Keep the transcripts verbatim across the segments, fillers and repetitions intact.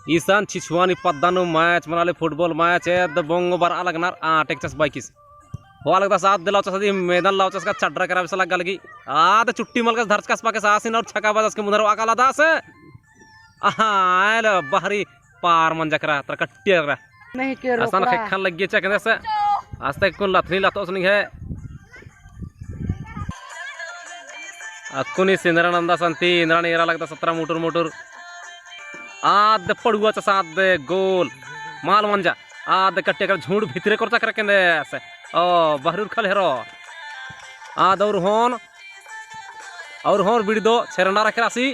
इसन छिछुआन ई पद्दा नू match मना ले, football match, एद बोंगो बरआ लगनर, आ, टेकचस बाइकिस। होआ लगदस आद दे लौचस अदी मैदान लौचस का चड्डरा केरा बेसा लग्गा लगी। आद चुट्टी मलकस धरचकस पाकेस आसिन और छका बजस के मुधर वाका लदस। आहा, आयल बहरी पार मंजा केरा, तरा कट्टिया केरा। नहीं के असन रोकड़ा। ख़ेक्खन लग्गी चकदस। आस्ते कुन लथनी लतोस निंग्है। अक्कुन ई सिंदरा नंदस अन्ती, इन्द्रा एरा लगदस अत्रा मुटुर मुटुर। आद पड़ुआ चस आद गोल। मल मंजा। आद कट्टे कर झुंड भितरे कोरचा केरा केंदस। ओ, बहरुर खल हेरो। आद और होन। और होन बिड़दो, छेरना रखे रासी।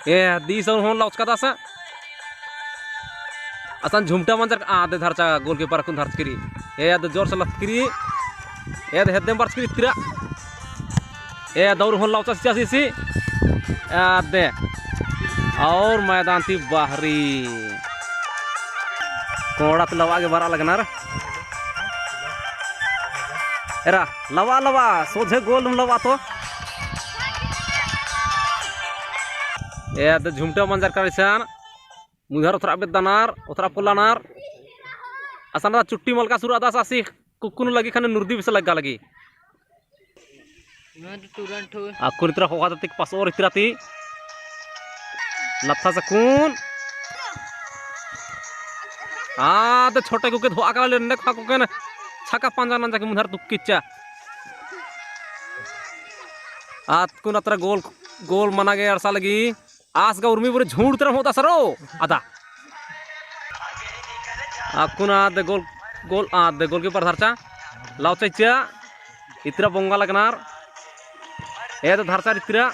ए, दीस और होन लौचकादस। असन झुमटा मंजर, आद धरचा, goalkeeper अक्कुन धरचकी रई। ए, आद जोर से लतकी रई। ए, आद हेद्देम बरचकी रई इत्रा। ए, दौर होन लौचा सिचा सीसी। आदे। और मैदान ती बहरी। कोड़ा ती लवा गे बरआ लगनर। एरा, लवा, लवा, सोझे गोल नू लवा तो। ए, आद झुमटा मंजर करिसन। मुधर ओथरा बेद्दानर, ओथरा पोल्लानर। असन ता चुट्टी मलका सुरु अदस आसी कुक्कुन लगी खने नुर्दी बेसा लग्गा लगी। अक्कुन इत्रा ख़ोख़ा ततिक पसोर इत्रा ती। लत्था सकून। आद छोटे कुके धोआ काला लेन्ने ख़ोख़ा कुके न छका पंजा नंजा के मुधर तुक्किच्चा। अक्कुन अत्रा गोल, गोल मना गे अरसा लगी। आस गा उर्मी बुरे झूड़ तरफ होता सरो। अदा। अक्कुन आद गोल, गोल, आद goalkeeper धरचा। लौचा इच्चा। इत्रा बोंगा लगनर। ए तो धरचा इत्रा।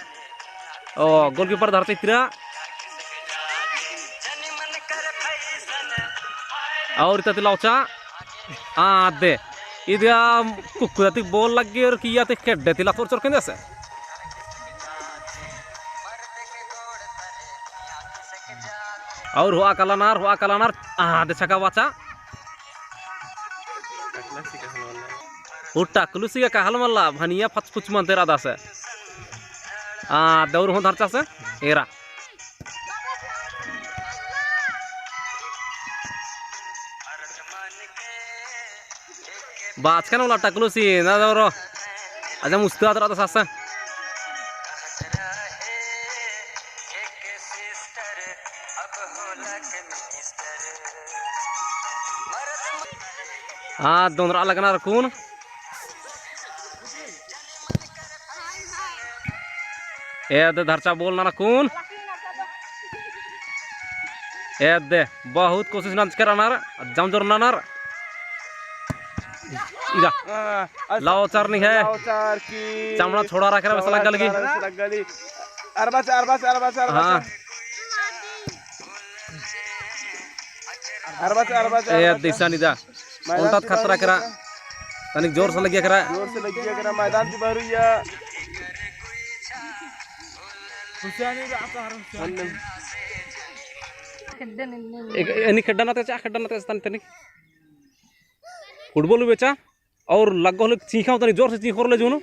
ओ, goalkeeper धरचा इत्रा। और इत्रा ती लौचा। आदे। इदिया कुक्कुदा ती ball लग्गी और किया ती खेड्डे ती लतोर चोर केंदस। और होआ कालानर, होआ कालानर, आदे छका बाचा। ओ टकलुसी का कहल मल्ला, भनिया फचफुच मनते रअदस। आदे और होन धरचस, एरा। बाचकन वाला टकलुसी, ना दौरो। अजा मुस्ता अदरा दसासा। हाँ, दोनरा लगनर अक्कुन। एद धरचा ball नना अक्कुन। एद बहुत कोशिश नंजकर अनर, जम जोर ननर। इदा। आ, अस-, लौचर निंग्है। लौचर की चमड़ा छोड़ा रखे रहा, बेसा लग्गा लगी। बेसा लग्गा लगी। अरबा चा, अरबा चा, अरबा चा, अरबा चा। हाँ। अरबा चा, अरबा चा, ए, अरबा चा। दिसा निदा। मैदान ओन्टा ती खतरा बाहर केरा। तनिक जोर से लगिया केरा। जोर से लगिया केरा, मैदान ती बाहर हुइया। एक, एनी खेड्डा नाते चा, खेड्डा नाते तन तनिक। Football बेचा और लग्गो होले चीखा तनिक जोर से चीखोर ले जोनो।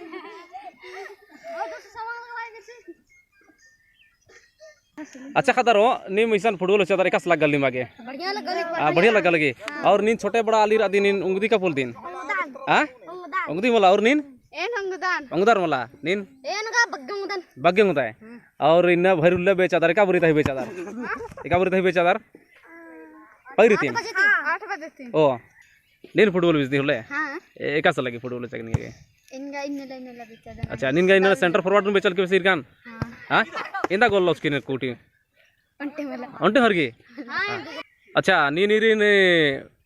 अच्छा ख़द्दर हो, नीम इसन football बेचादर एकासे लग्गा लगी निमागे? बढ़िया लग्गा लगी। आ, बढ़िया लग्गा लगी। हाँ। और नीन छोटे बड़ा आली रअदी नीन उंगदी का पोलदिन? ओंगदान। हाँ? ओंगदान। उंगदी मला और नीन? एन ओंगदान। ओंगदार मला, नीन? एन गा बग्गे ओंगदान। बग्गे ओंगदाय। हम्म। और इन्ना भैरुल्ला बेचादर, एका बारी तही बेचादर? हाँ? एका बारी तही बेचादर? पै रीतिन? आठ बजे ती। हाँ। आठ बजे ती। ओ। नीन football बेचदी होले? हाँ। ए, एकासे लगी football बेचकन के? इनगा इन्नेला, इन्नेला बेचादन। अच्छा, नीन गा इन्नेला center forward नू बेचल के बेसी इरकान? हाँ। हाँ? एन्दा गोल लौचकी ने कूटी? ओन्टे मला। ओन्टे हरगी? हाँ। अच्छा, नीन इरिन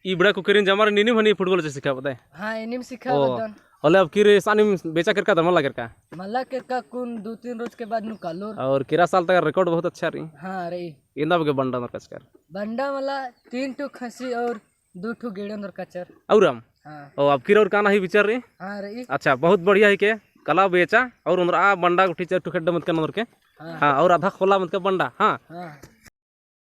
इबड़ा कुक्करिन जमार नीनिम हनी football बेचा सिखाबदय? हाँ, इनिम सिखाबदन। होले अब किर सानिम बेचा केरका दर मला केरका? मला केरका कुन दो तीन रोज के बाद नू कालोर। और केरा साल तक record बहुत अच्छा रई। हाँ, रई। एन्दा बग्गे बंडा नर कचकर? बंडा मला तीन ठो खसी और दू ठो गेड़न दर कचर। और हम? हाँ। ओ, अब किर और काना ही विचार रई? हाँ, रई। अच्छा, बहुत बढ़िया ही के कला बेचा और उनरा बंडा गुट्ठी चार ठो खेड्डा मत करना दर के। हाँ। हाँ, और आधा खोला मत कर बंडा, हाँ। हाँ।